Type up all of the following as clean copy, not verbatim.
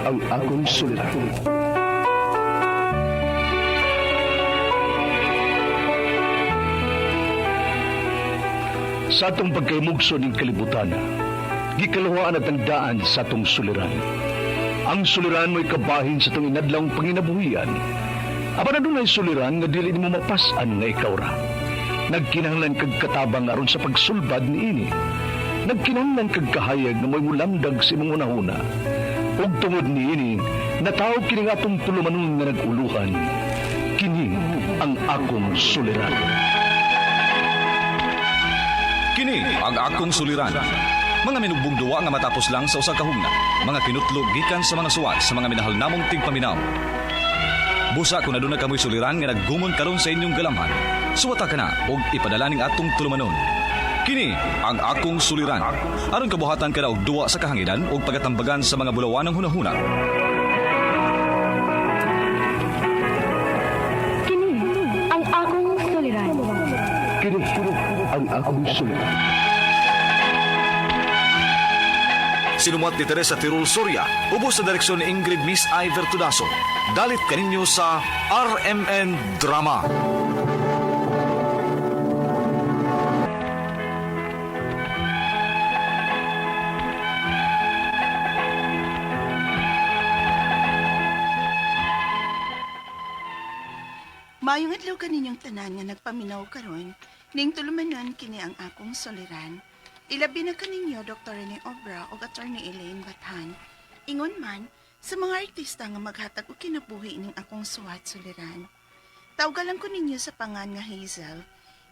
ang akong suliran. Sa atong pagkaymugso ning kalibutan, gikaluhaan at ang daan sa atong suliran. Ang suliran mo'y kabahin sa itong inadlawng panginabuhian. Apan adunay suliran nga dili nimo mapas-an nga ikaw ra. Nagkinahanglan kag katabang aron sa pagsulbad niini. Nagkinahanglan kag kahayag nga mo'y mulamdag sa imong hunahuna. Ug tungod niini, nataw kini nga atong tulumanon nga nag-uluhan. Kini ang akong suliran. Kini ang akong suliran. Mga minugbong duwa nga matapos lang sa usa ka hugna. Mga kinutlog gikan sa mga suwat sa mga minahal namong tigpaminaw. Busa kung aduna kamoy suliran nga naggumon karon sa inyong galamhan. Suwata ka na og ipadala ning atong tulumanon. Kini ang akong suliran. Aron kabuhatan ka na og duwa sa kahanginan og pagatambagan sa mga bulawanang hunahuna. Kini ang akong suliran. Kini ang akong suliran. Sinumuat ni Teresa Tirul Soria, ubos sa direksyon ni Ingrid Miss Iver Tudaso. Dalit kaninyo sa RMN Drama. Maayong adlaw kaninyong tanan nga nagpaminaw karon, ning tulumanon kini ang akong soliran. Ilabi na kaninyo Dr. Rene Obra ug Attorney Elaine Bathan. Ingon man sa mga artista nga maghatag og kinabuhi ning akong suwat soliran. Tawgalan ko ninyo sa pangan nga Hazel,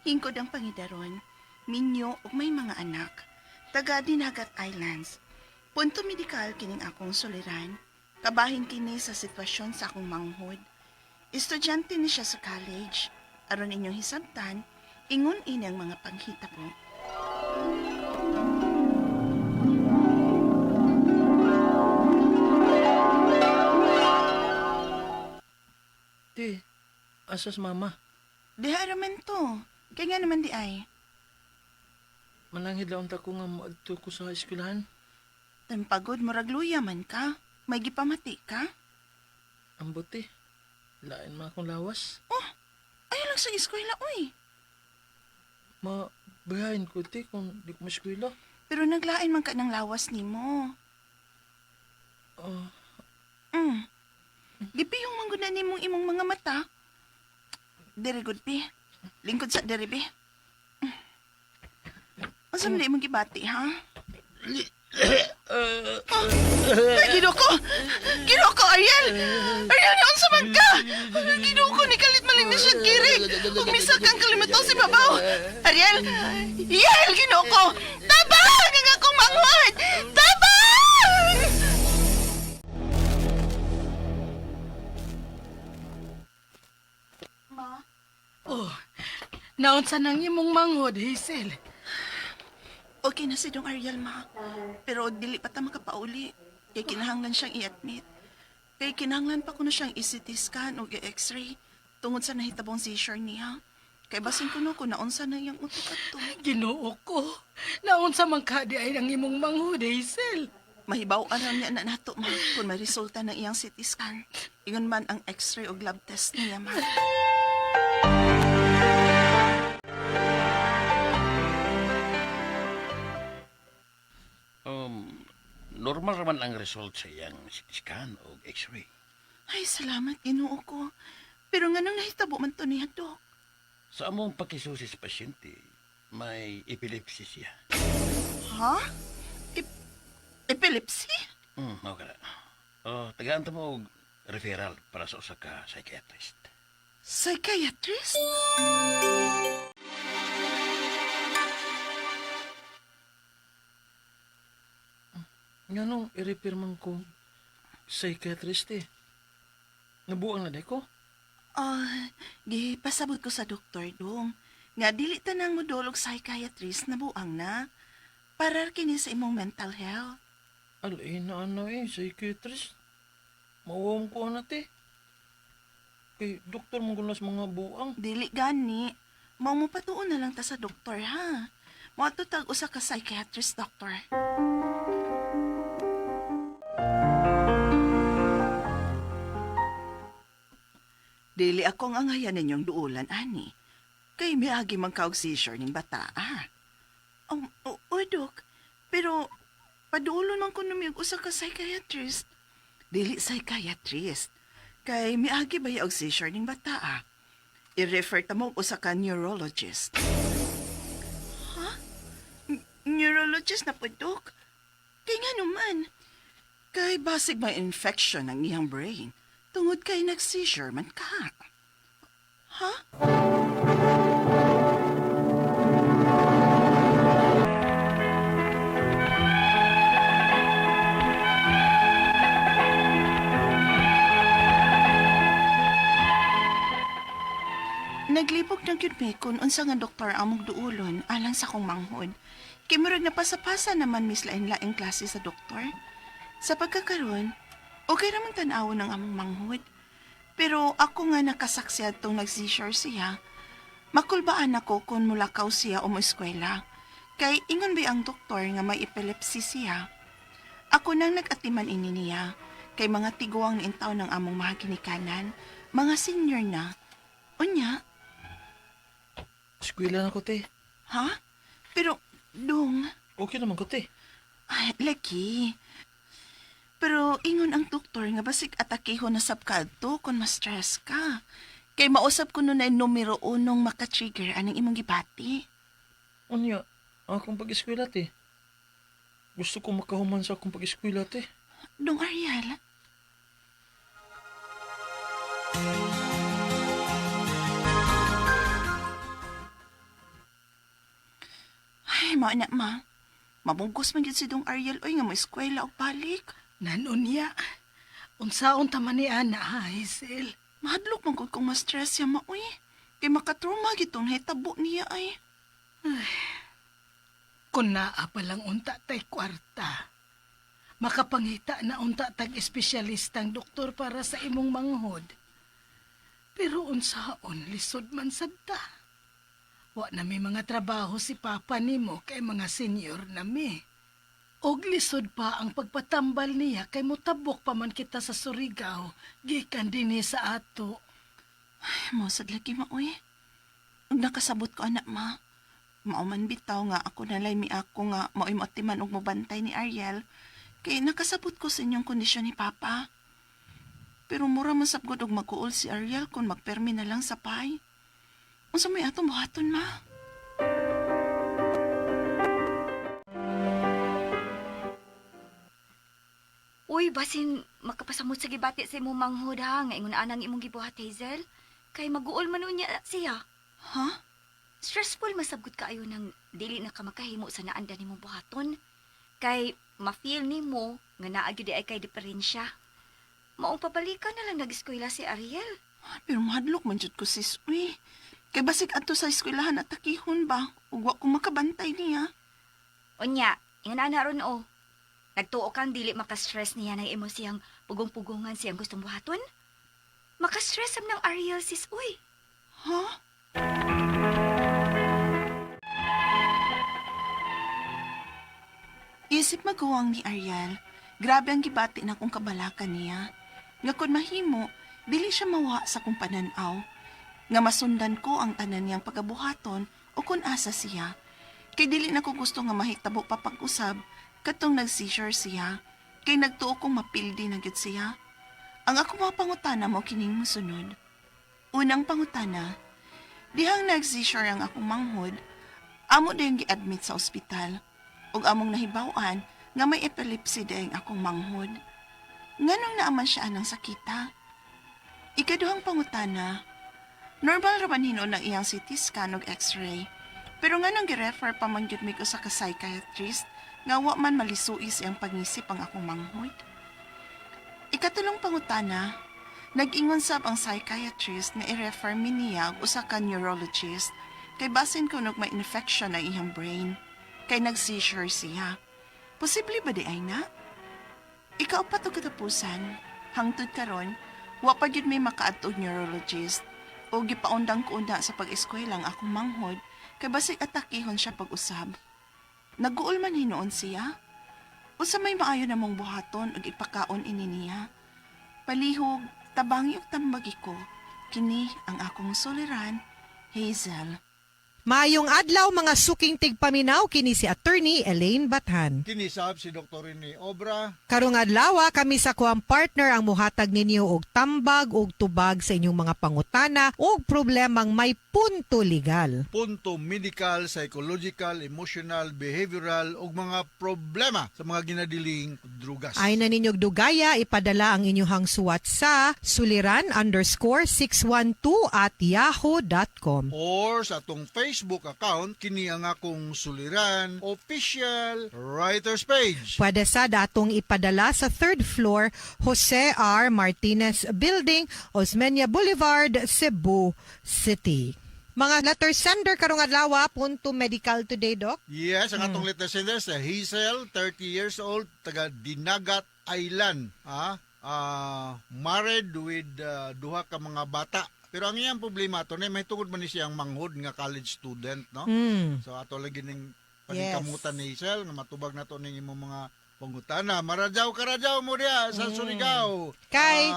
hingkod ang pangidaron, minyo ug may mga anak. Taga Dinagat Islands. Punto medikal kining akong soliran. Kabahin kini sa sitwasyon sa akong manghod. Estudyante ni siya sa college. Aron inyong hisabtan, ingon ini ang mga panghitabo. Ti, asas mama. Diha raman to. Kaya nga naman di ay. Mananghid laon ta ko nga moadto ko sa eskwelahan. Tan pagod, murag luya man ka. May gipamati ka. Ambot ti. Lain man akong lawas. Oh, ayaw lang sa eskwela, uy. Ma, bayahin ko ti kung di ko maeskwela. Pero naglain man ka ng lawas nimo. Ah, Mm. Gipiyong man gud na nimong imong mga mata. Dere good pi. Lingkod sa dere bi. Mm. Unsa man imong gibati, ha? Oh, ay, Ginoo ko! Ginoo ko, Ariel! Ariel, unsa man ka? Ay, Ginoo ko, ni kalit maling na siya kirig. Ug misag kang kalimutan si babaw. Ariel! Yel, Ginoo ko! Tabang! Ang akong manghod! Tabang! Ma, Oh, naunsa nang imong manghod, Hazel. okay na si Dong Ariel, ma. Pero dili pa ta makapauli. Kay kinahanglan siyang i-admit. Kay kinahanglan pa kuno siyang i-CT scan o i-x-ray tungod sa nahitabong seizure niya. Kay basin kuno kung naunsa na iyang utok adto. Ginoo ko. Naunsa man ka di ay ang imong manghod, Hazel. Mahibaw-an lang niya na nato, ma, kung may resulta ng iyang CT scan. Ingon man ang x-ray o lab test niya, ma. Um, normal raman ang result sa iyang CT scan o x-ray. Ay, salamat, Ginoo ko. Pero nganong nahitabo man to niya, Dok? Sa among pakisusi sa pasyente, may epilepsy siya. Ha? Epilepsy? Okay na. Oh, tagaan ta mo og referral para sa usa ka psychiatrist. Psychiatrist? Nganong i-repair man ko psychiatrist eh. Nabuang na day ko. Ah, gipasabot ko sa doktor dong. Nga dili tanang modulog psychiatrist na buang na. Para kini sa imong mental health. Alay na ano eh, psychiatrist. Mawawang ko na ti. Kay doktor mong gulas mga buang. Dili gani. Mao mo patuon na lang ta sa doktor ha. Moadto tag usa ka psychiatrist doctor. Dili akong angayan ninyong duulan ani. Kay miagi man kaog seizure ning bata, ah. O, Dok. Pero paduulon man ko numi og usa ka psychiatrist. Dili psychiatrist. Kay miagi ba og seizure ning bata, ah. I-refer ta mo og usa ka neurologist. Ha? Neurologist na po, Dok? Kay nga naman. Kay basig may infection ang iyang brain. Tungod kay nag-seizure man ka. Ha? Naglibog na gyud mi kung unsa nga doktor among duulon alang sa akong manghod. Kay murag napasapasa naman mis lain-laing klase sa doktor. Sa pagkakaron, okay ramang tan-awon ang among manghod. Pero ako nga nakasaksi atong nag-seizure siya, makulbaan ako kung mulakaw siya o moeskwela. Kay ingon ba ang doktor nga may epilepsy siya. Ako nang nag-atiman ini niya, kay mga tiguang niintaw ng among mga ginikanan, mga senior na. Unya, Eskwela na ko, te. ha? Pero, dong, Okay naman ko, te. ay, lagi. Pero ingon ang doktor nga basig atakihon na sab kadto kung ma-stress ka. Kay mausap ko nun ay numero unong maka-trigger aning imong gibati. Unya, ang akong pag-eskwela, te. Gusto ko makahuman sa akong pag-eskwela, te. Dong Ariel, ay, mao na ma. Mabugos man gyud si Dong Ariel oy nga mo eskwela og balik. Nanunya, unsaon ta man ni ana ha, Hazel? Mahadlok man gud kung ma-stress siya ma oy. Kay makatruma gitong hitabo niya ay. Kung naa pa lang unta tay kwarta, makapangita na unta tag espesyalistang doktor para sa imong manghod. Pero unsaon lisod man sad ta. Wa na may mga trabaho si papa nimo kay mga senior na mi. Og lisod pa ang pagpatambal niya kay motabok pa man kita sa Surigao gikan dinhi sa ato. Ay, mo sad lagi ma oy. Ug nakasabot ko anak ma. Mao man bitaw nga ako nalay mi ako nga maoy moatiman og mobantay ni Ariel. Kay nakasabot ko sa inyong kondisyon ni Papa. Pero mura man sab gud og maguol si Ariel kung magpermi na lang sa pay. Unsa may atong buhaton ma? Uy, basin makapasamot sa gibati sa imong manghod ha, nga ingon anang imong gibuhat Hazel. Kay maguol man unya siya. Ha? Stressful masabgot kaayo nang dili na ka makahimo sa naandan nimong buhaton. Kay ma-feel nimo nga naa gyud ay kay diferensya. Maong pabalikan na lang nag-eskwela si Ariel. Pero mahadlok man jud ko sis uy. Kay basig adto sa eskwelahan at takihon ba ug wa ko makabantay niya. Unya, ingon ana ron o. Nagtuo kang dili maka-stress niya ng imo siyang pugong-pugongan siyang gustong buhaton. Maka-stress am ng Ariel sis uy. Ha? Isip maguwang ni Ariel, grabe ang gibati na kong kabalakan niya. Nga kung mahimo, dili siya mawa sa kong pananaw. Nga masundan ko ang tanan niyang pagabuhaton o kung asa siya. Kay dili na ko gusto nga mahitabo pa pag-usab katong nag-seizure siya. Kay nagtuo kong mapildi na gyud siya. Ang ako mga pangutana mo kining mosunod. Unang pangutana, dihang nag-seizure ang akong manghod, amo din gi-admit sa ospital. Ug among nahibaw-an nga may epilepsy din akong manghod. Nganong naaman siya anang sakita? Ikaduhang pangutana, normal ra man hinuon ang iyang CT scan ug x-ray. Pero nganong gi-refer pa man gyud mi ko sa ka psychiatrist nga wa man malisuis iyang pangisip ang akong manghod? Ikatulong pangutana, nag-ingon sab ang psychiatrist nga i-refer mi niya og usa ka neurologist kay basin kuno may infection ang iyang brain kay nag-seizure siya. Posible ba di ay na? Ikaupat og katapusan, hangtod karon, wa pa gyud may makaadto og neurologist o gipaundang ko una sa pag-eskwela ang akong manghod kay basig atakihon siya pag-usab. Naguol man hinuon siya. Usa may maayo namong buhaton ug ipakaon ini niya. Palihog, tabangi og tambagi ko. Kini ang akong suliran, Hazel. Maayong adlaw mga suking tigpaminaw, kini si Attorney Elaine Bathan. Kinisab si Dr. Rene Obra. Karong adlaw kami sa kuang partner ang muhatag ninyo og tambag og tubag sa inyong mga pangutana og problemang may punto legal. Punto medical, psychological, emotional, behavioral ug mga problema sa mga ginadiling drugas. Ay na ninyog dugaya, ipadala ang inyuhang suwat sa suliran_612@yahoo.com. Or sa atong Facebook account, kini ang akong Suliran Official Writers Page. Pwede sa datong ipadala sa third floor, Jose R. Martinez Building, Osmeña Boulevard, Cebu City. Mga letter sender karong adlaw, punto medical today, Doc. Yes, ang atong letter sender sa Hazel, 30 years old, taga Dinagat Island. Married with duha ka mga bata. Pero ang iyang problema ato na may tungod man ni siyang manghod nga college student, no? So ato lagi ning paningkamutan ni Hazel nga matubag nato ning imong mga pangutana. Maradyaw karadyaw mo diha sa Surigao. Kay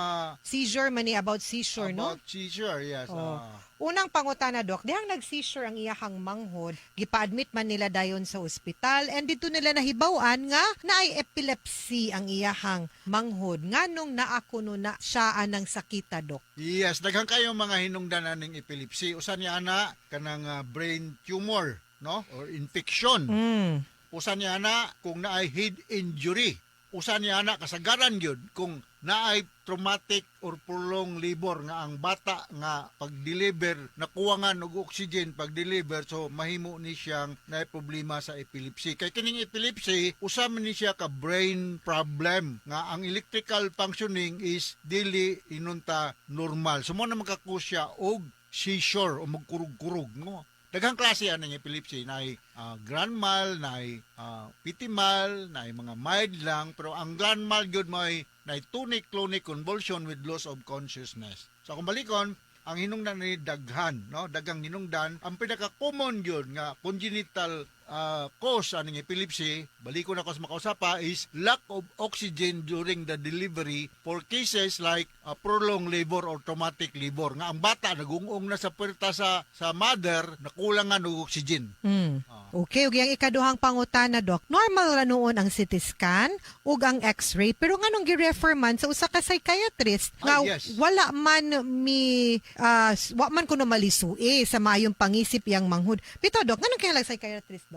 seizure man ni, about seizure, no? About seizure, yes. Oh. Unang pangutana, Doc, dihang nag-seizure ang iyahang manghod, gipa-admit man nila dayon sa ospital and dito nila nahibaw-an nga naay epilepsy ang iyahang manghod. Nganong naa kuno na siya anang sakita, Doc? Yes, daghan kayo mga hinungdan aning epilepsy. Usa niya ana kanang brain tumor, no? Or infection. Usa niya ana kung naay head injury. Usa niya ana kasagaran gyud kung naay traumatic or prolonged labor nga ang bata nga pag-deliver nakuwangan og oxygen pag-deliver, so mahimo ni siyang naay problema sa epilepsy. Kay kining epilepsy, usa man ni siya ka brain problem nga ang electrical functioning is dili inunta normal. So mo na makakus siya og seizure o magkurug-kurug, no? Daghang klase aning epilepsy, naay grand mal, naay petit mal, naay mga mild lang, pero ang grand mal gyud may naay tonic clonic convulsion with loss of consciousness. So kung balikon, ang hinungdan ni daghan, no? Daghang hinungdan. Ang pinaka-common gyud nga congenital cause aning epilepsy, balikon ako sa makausapa, is lack of oxygen during the delivery for cases like prolonged labor or traumatic labor nga ang bata nagungong na sa puwerta sa mother, nakulangan og oxygen. Okay, ug yang ikaduhang pangutana, Doc. Normal ra noon ang CT scan ug ang X-ray, pero nganong gi-refer man sa usa ka psychiatrist nga wala man mi wa man kuno malisui sa maayong pangisip yang manghud? Bitaw, Doc, nganong kinahanglan psychiatrist, Doc?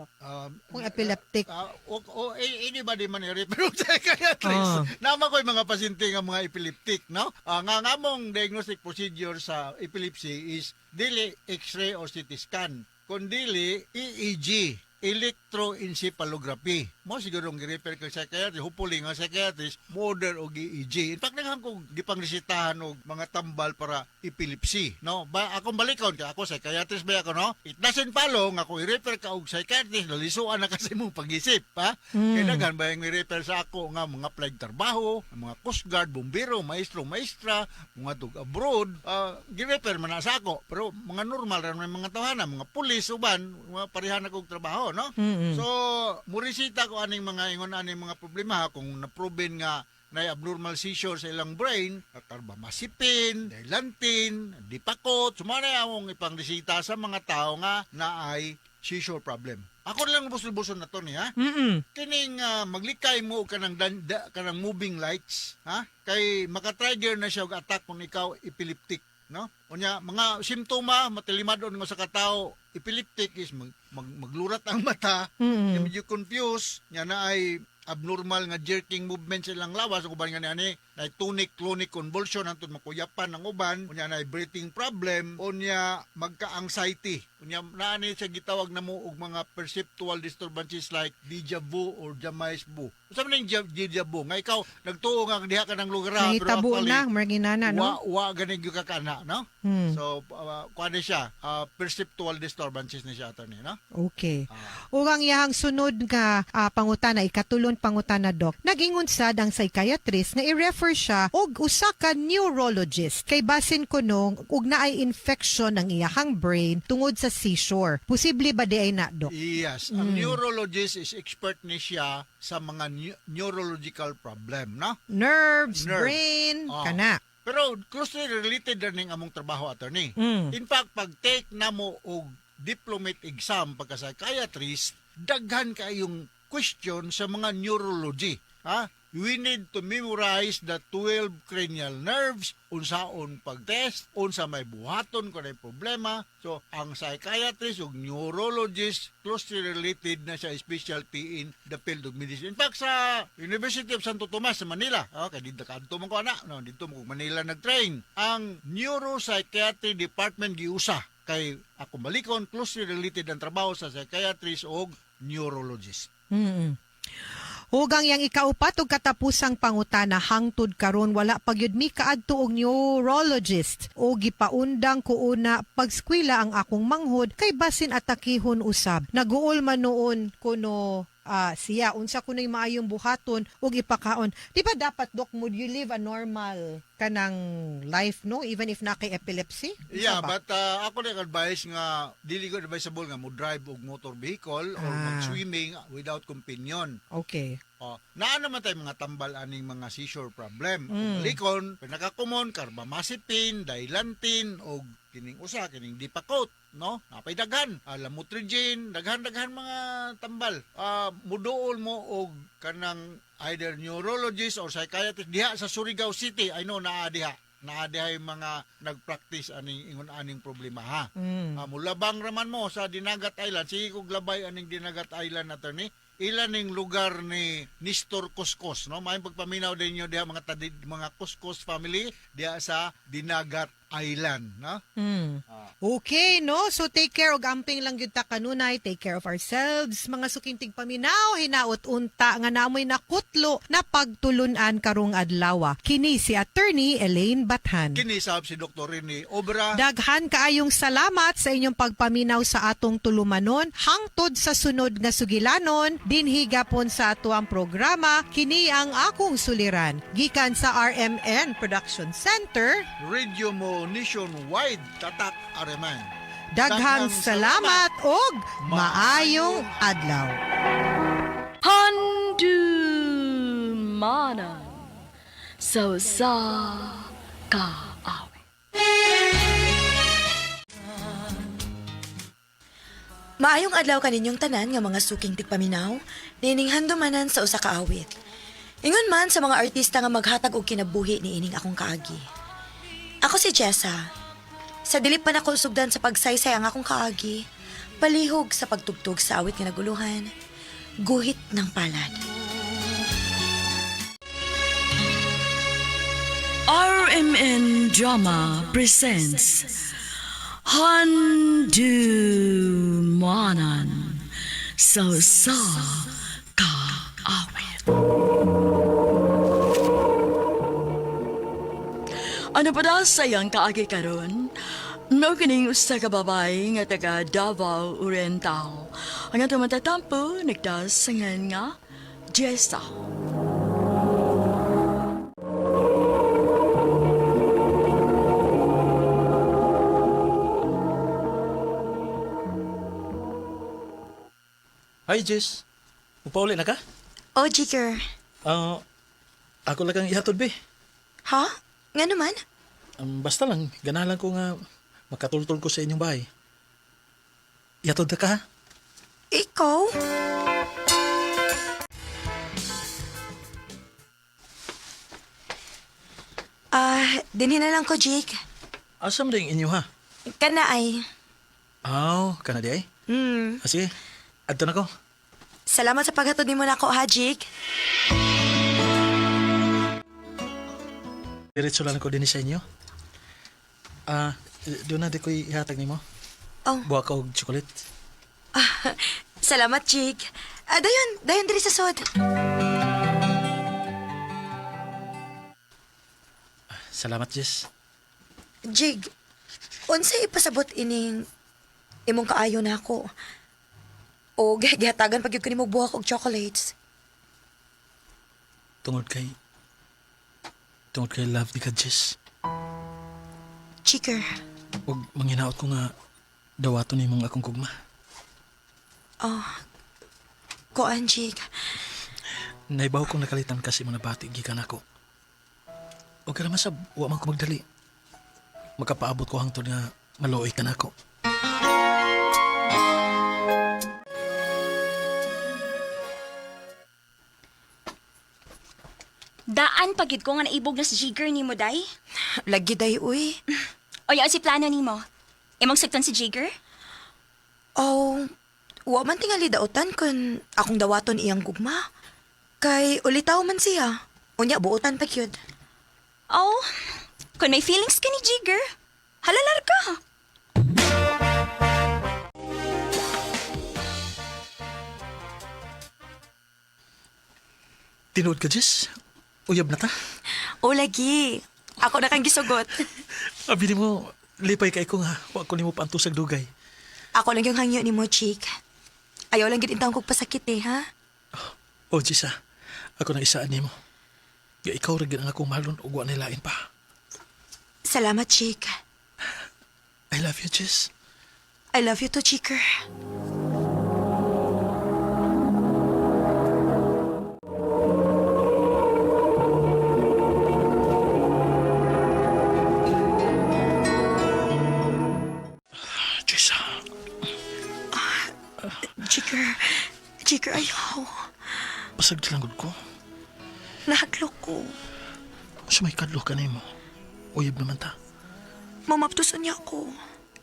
Kung epileptic. O anybody man i-refer og psychiatrist. Naa man ko'y mga pasyente nga mga epileptic, no? Nga nga mong diagnostic procedure sa epilepsy is dili X-ray or CT scan, kundili EEG, electroencephalography. Mo siguro ang gi-refer kay psychiatrist, hopefully nga psychiatrist mo order og EEG. In fact, daghan kong gipangresetahan og mga tambal para epilepsy, no? Ba akong balikon kay ako psychiatrist ba ako, no? It doesn't follow nga kung i-refer ka og psychiatrist, nalisuan na kasi mong pag-isip, ha? Kay daghan ba yung i-refer sa ako nga mga applied trabaho, mga coast guard, bombero, maestro, maestra, mga tug abroad, gi-refer man na sa ako. Pero mga normal ra man mga tawhana, mga pulis uban, mga parehan na kog trabaho, no? So, murisita ko aning mga ingon aning mga problema ha, kung na-proven nga na abnormal seizure sa ilang brain, carbamazepine, Dilantin, Depakote, sumana akong ipangresita sa mga tao nga naay seizure problem. Ako na lang lubos-luboson na to ni ha. Kining maglikay mo og kanang kanang moving lights, ha? Kay maka-trigger na siya og attack kung ikaw epileptic, no? Unya mga simptoma matilimadon nga sa katao epileptic is maglurat ang mata, medyo confused, nya na ay abnormal nga jerking movement sa ilang lawas ug uban nga niani na tonic clonic convulsion hantod makuyapan ang uban, unya na breathing problem, unya magka-anxiety, unya naani sa gitawag namo og mga perceptual disturbances like deja vu or jamais vu. Unsa man ning deja vu nga ikaw nagtuo nga diha ka ng lugar ha, pero Nahitabo actually, na, murag inana, no? wa gani gyud ka kana, no? So kuan ni siya, perceptual disturbances ni siya, attorney, no? Okay. Ug ang iyang sunod nga pangutana, ikatulon pangutana, Doc. Nagingon sad ang psychiatrist nga i-refer siya og usa ka neurologist kay basin kuno og naay infection ang iyahang brain tungod sa seizure. Posible ba di ay na, Doc? Yes, ang neurologist is expert ni siya sa mga neurological problem, no? Nerves, Nerve. brain, kana. Pero closely related ra ning among trabaho, attorney. In fact, pag take namo og diplomate exam pagka psychiatrist, daghan kayong question sa mga neurology. Ha? We need to memorize the 12 cranial nerves, unsaon pag-test, unsa may buhaton kung may problema. So, ang psychiatrist ug neurologist closely related na sa specialty in the field of medicine. In fact, sa University of Santo Tomas sa Manila, okay, dito kadto man ko ana, no, dito mo ko Manila nag-train. Ang neuropsychiatry department giusa kay ako balikon closely related ang trabaho sa psychiatrist og neurologist. Hugang yang ikaupat ug katapusang pangutana, hangtod karon wala pa gyud mi kaadto og neurologist o gipaundang ko una pagskwela ang akong manghod kay basin atakihon usab. Naguol man noon kuno siya, unsa kuno'y maayong buhaton ug ipakaon. Di ba dapat, Doc, would you live a normal kanang life, no, even if na kay epilepsy? Unsa Yeah, ba? but ako lang advice nga dili ko advisable nga mo drive og motor vehicle or mag-swimming without companion. Oh, naa naman tayo mga tambal aning mga seizure problem. Balikon, pinaka-common carbamazepine, Dilantin og kining usa kining Depakote, no? Napay daghan, lamotrigine, daghan-daghan mga tambal. Muduol mo og kanang either neurologist or psychiatrist diha sa Surigao City. I know naa diha. Naa diha yung mga nagpractice aning ingon aning problema, ha. Mulabang raman mo sa Dinagat Island. Sige kog labay aning Dinagat Island, attorney. Ilan ning lugar ni Nestor Coscos, no? Maayong pagpaminaw din niyo diha mga tadi, mga Coscos family diha sa Dinagat Island, no? Okay, no? So take care og amping lang gyud ta kanunay, take care of ourselves. Mga suking tigpaminaw, hinaot unta nga namoy nakutlo na pagtulunan karong adlaw. Kini si Attorney Elaine Bathan. Kini sab si Dr. Rene Obra. Daghan kaayong salamat sa inyong pagpaminaw sa atong tulumanon hangtod sa sunod nga sugilanon dinhi gapon sa atuang programa, kini ang akong suliran gikan sa RMN Production Center. Radio mo nationwide, tatak RMN. Daghang salamat og maayong adlaw. Handumanan sa usa ka awit. Maayong adlaw kaninyong tanan nga mga suking tigpaminaw, nining handumanan sa usa ka awit. Ingon man sa mga artista nga maghatag og kinabuhi niining akong kaagi. Ako si Jessa. Sa dili pa nako sugdan sa pagsaysay ang akong kaagi, palihog sa pagtugtog sa awit nga naguluhan, guhit ng palad. RMN Drama presents Handumanan sa usa ka awit. Ano pa daw sa iyang kaagi karon? Mao kining usa ka babae nga taga Davao Oriental. Ang atong matatampo nagdasangan nga Jessa. Hi, Jess. Mupauli na ka? Oh, Jicker. Ah, ako lang kang ihatod, be. Ha? Nga naman? Basta lang, ganahan lang ko nga makatultol ko sa inyong bahay. Ihatod na ka, ha? Ikaw? Dinhi na lang ko, Jake. Asa man din inyo, ha? Kana ay. Aw, kana di ay? Sige, adto na ko. Salamat sa paghatod nimo nako ha, Jake. Diretso lang ko din sa inyo. Doon na di ko ihatag nimo. Oh. Buha ka og chocolate. Salamat, Jake. Dayon, dayon diri sa sod. Salamat, Jess. Jake, unsay ipasabot ining imong kaayo nako? O gihatagan pag gyud ko nimo buhak og chocolates. Tungod kay... Tungod kay love di ka, Jess. Chicker. Huwag manghinaot ko nga dawaton nimong akong gugma. Oh. Kuan, Jake. Naibaw kong nakalitan kasi mga bati gikan ako. Okay naman sab, wa man ko magdali. Makapaabot ko hangtod nga maluoy ka nako. Daan pagid ko nga naibog na si Jigger nimo day. Lagi day uy. Oy, ang si plano nimo. Imong saktan si Jigger? Oh, wa man tingali daotan kun akong dawaton iyang gugma. Kay ulitaw man siya. Unya buotan pa gyud. Oh, kung may feelings ka ni Jigger, halalar ka. Tinuod ka, Jess? Uyab na ta? O lagi. Ako na kang gisugot. Abi nimo, lipay kay ko nga. Wa ko nimo paantusag dugay. Ako lang yung hangyo ni mo, chick. Ayaw lang gid intawon kog pasakit eh, ha? O, Jess ah. Ako nang isaan nimo. Ya ikaw ra gyud ang akong mahalon ug wa nilain pa. Salamat, chick. I love you, Jess. I love you too, chicker. Jess ah. Chicker. Chicker, ayaw. Pasag lang gud ko. Nahadlok ko. Sa may kadlo ka nimo. Uyab naman ta. Mamaptuson niya ako.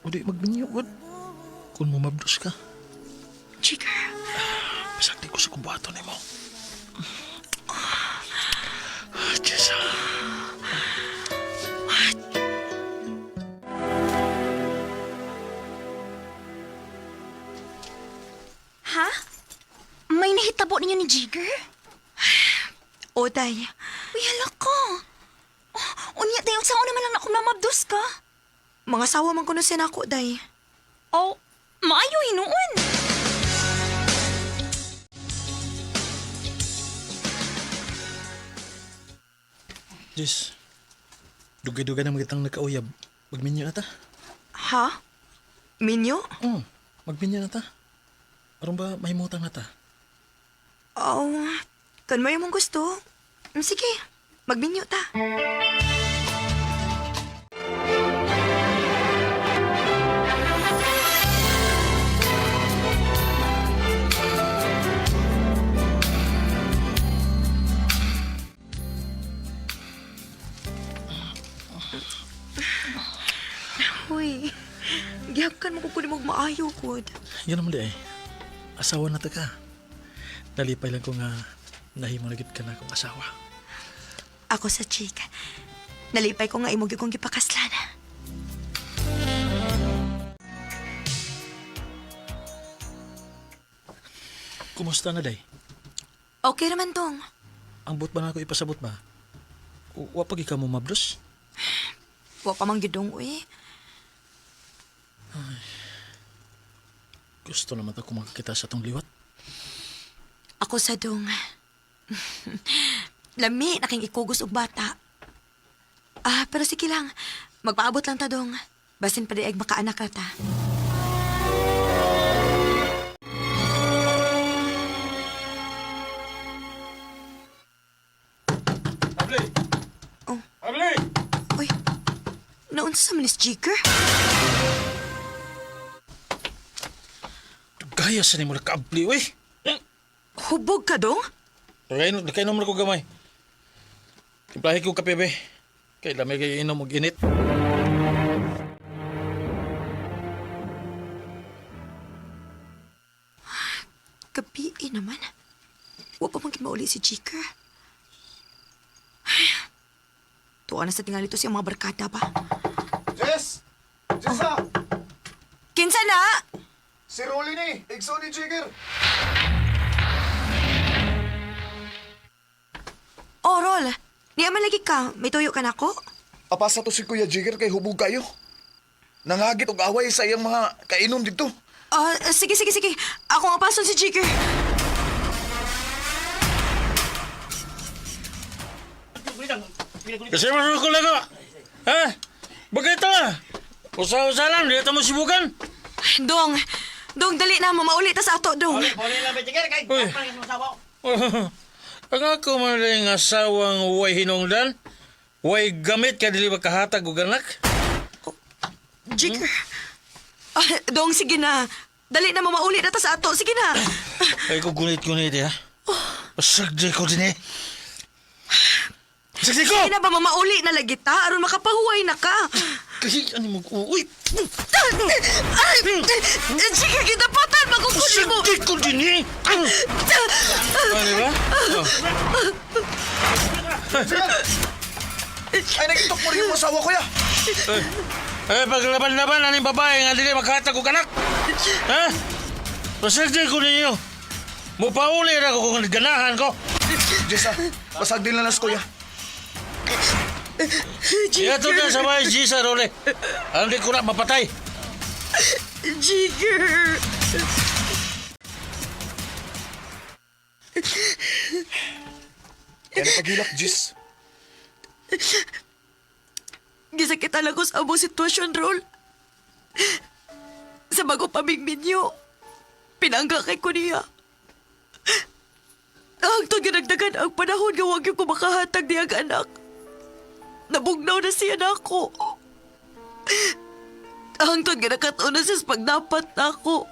O di magminyo gud. Kung mumabdos ka, Chicker. pasag di ko sa kumbuhaton nimo. Jess ah. Ha? May nahitabo ninyo ni Jigger? O, day. Uy, hala ka. Oh, unya tayo, saan naman lang ako mamabdos ka? Mga sawa man kuno siya nako, day. Oh, maayo hinuon. Jess, dugay-dugay na magitang nagkauyab. Magminyo na ta. Ha? Minyo? Magminyo na ta. Aron ba mahimutang na ta? Oh, kun may mong gusto. Sige, magminyo ta. Uy, gihakan mo ko kunin mong maayo, good. Yan naman di eh. Asawa na ta ka. Nalipay lang ko nga nahimo na gid ka na akong asawa. Ako sa chika. Nalipay ko nga imo gyud kong gipakaslan. Kumusta na day? Okay raman tong. Ang but ba na ako ipasabot ba? Wa pag ikaw mo mabdos? Wa pa man gyud dong uy. Gusto naman ako makakita sa tong liwat. Ako sa dong. Lami na king ikugos og bata. Ah, pero sige lang. Magpaabot lang ta dong. Basin pa di ag makaanak ra ta. Abli! Oh. Abli! Uy, naunsa sa man ni Jigger? Gaya sa nimo nakaabli, uy! Hubog ka dong? Nakainom na ko gamay. Timplahe ko kape, be. Kay lamig kay inom og init. Gabi eh naman. Wa pa man gid mauli si Jigger. Ay, tuwa na sa tingali to siyang mga barkada ba? Jess! Jessa! Kinsa na? Si Rolly ni! Igso ni Jigger! Oh, Rol. Niya man lagi ka. May tuyo ka na ko? Apasa to si Kuya Jigger kay hubog kayo. Nangagit og away sa iyang mga kainom dito. Ah, sige, sige, sige. Ako ang pason si Jigger. Kasi mo ko lang Ha? Bakit ta? Usa-usa lang, dito mo sibukan. Dong, dong, dali na. Mamauli ta sa ato, dong. Uy. Ang ako man rin asawang uway hinungdan. Way gamit ka dili makahatag og anak. Jigger. Ah, dong, sige na. Dali na, mamauli na ta sa ato. Sige na. Ay ko gunit-gunit ya. Pasagdi ko din eh. Pasagdi ko! Sige na ba, mamauli na lagi ta? Aron makapahuway na ka. Kasi ano mo, uy! Ay! Jigger, gidapatan! Makukunin mo! Pasagdi ko din eh! Ah, di ba? Oh. Ay, nagitok mo rin yung asawa ko ya. Eh, paglaban-laban aning babae nga dili makahatag og anak. Ha? Pasagdi ko ninyo. Mupauli ra ko kung ganahan ko. Jessa, basag din lang nas kuya. Ito na sa bahay, Gisa Role. Alam di ko na mapatay. Jigger! Kaya napaghilak, Jess. Gisakitan lang ko sa among sitwasyon, Rol. Sa bago paming minyo, pinangga kay ko niya. Ang ginagdagan ang panahon nga wag yung kumakahatag niya ang anak. Nabugnaw na siya na ako. Ang ginakataon na siya sa pagdapat na ako.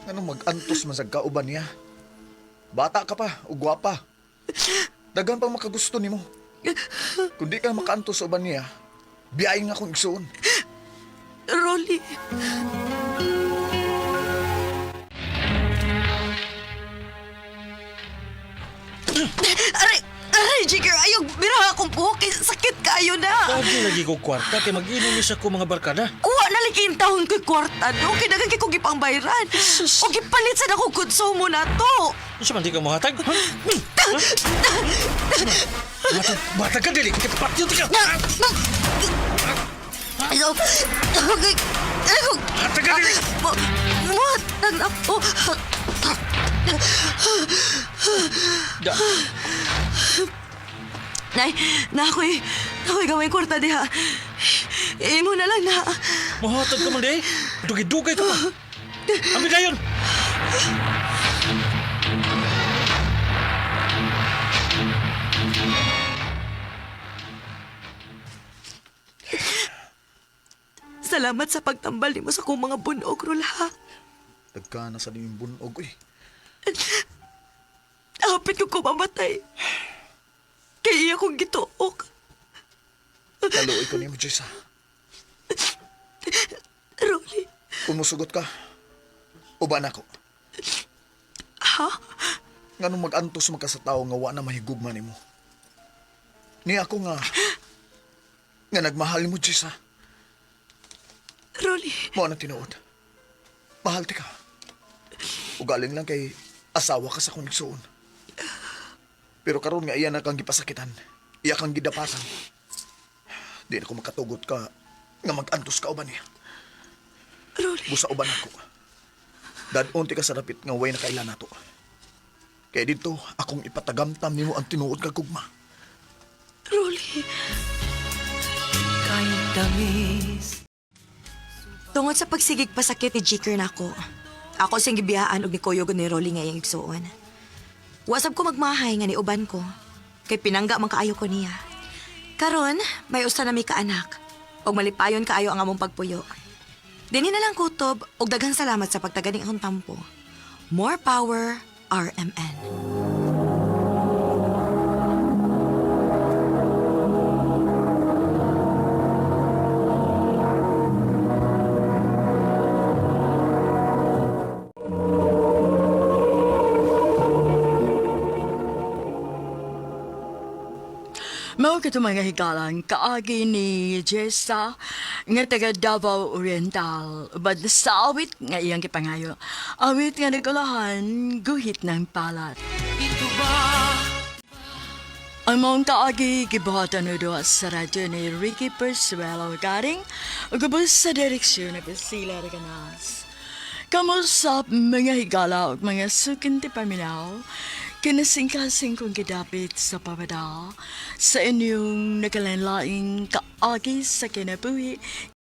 Anong mag-antos man sa kauban niya? Bata ka pa, o gwapa. Daghan pang makagusto nimo. Kung di ka makaantos sa uban niya, biyain nga akong igsuon. Rolly. Aray! Aray, Jigger! Ayaw, biraha akong buhok. Kay sakit kaayo na. Lagi lagi ko kwarta kay mag-inom sa ko mga barkada. Kuha na lang kayong taon ko'y kwarta, no? Kinagan kay kong gipangbayran. O gipalit sa akong konsumo na to. Unsa man di ka mohatag? Ha? Matag, matag ka dili. Kay patyo ti ka. Ayaw. Ayaw. Hatag ka dili. Muhatag na ako. Da. Nay, na ako'y, ako'y gawin kwarta diha. Imo na lang na. Mohatag ka man di. Dugay-dugay ka pa. Ambi dayon. Salamat sa pagtambal nimo sa akong mga bunog, Rol, ha? Dagka na sa yung bunog, uy. Hapit ko kumamatay. Kay iya kong gituok. Kaluoy ko nimo, Jessa. Rolly, Kung musugot ka, uban ako. ha? Nganong mag-antos man ka sa tao nga wa na mahigugma nimo. Ni ako nga, nga nagmahal nimo, Jessa. Rolly, Mo na tinuod. Mahal ti ka. Ugaling lang kay asawa ka sa akong igsuon. Pero karon nga iya na kang gipasakitan. Iya kang gidapatan. Di na ko makatugot ka nga mag-antos ka uban niya. Rolly. Busa uban ako. Dadon ti ka sa dapit nga way na kailan nato. Kaya dito akong ipatagamtam nimo ang tinuod kag gugma. Rolly. Tungod sa pagsigig pasakit ni Jicker nako. Ako siyang gibiyaan og nikuyog ni Rolly nga iyang igsuon. Wasab ko magmahay nga niuban ko. Kay pinangga man kaayo ko niya. Karon, may usa na mi kaanak. Og malipayon kaayo ang among pagpuyo. Dinhi na lang kutob og daghang salamat sa pagtaganing akong tampo. More power, RMN. Mao kato mga higalang kaagi ni Jessa nga taga Davao Oriental bad sa awit nga iyang gipangayo. Awit nga nagulahan guhit ng palat. Ang mong kaagi gibuhatan o duha sa radyo ni Ricky Persuelo Garing ug ubos sa direksyon ni Priscilla Reganas. Kamusta mga higala ug mga sukinti paminaw, kinasingkasing kong gidapit sa pabada sa inyong nakalanlaing kaagi sa kinabuhi.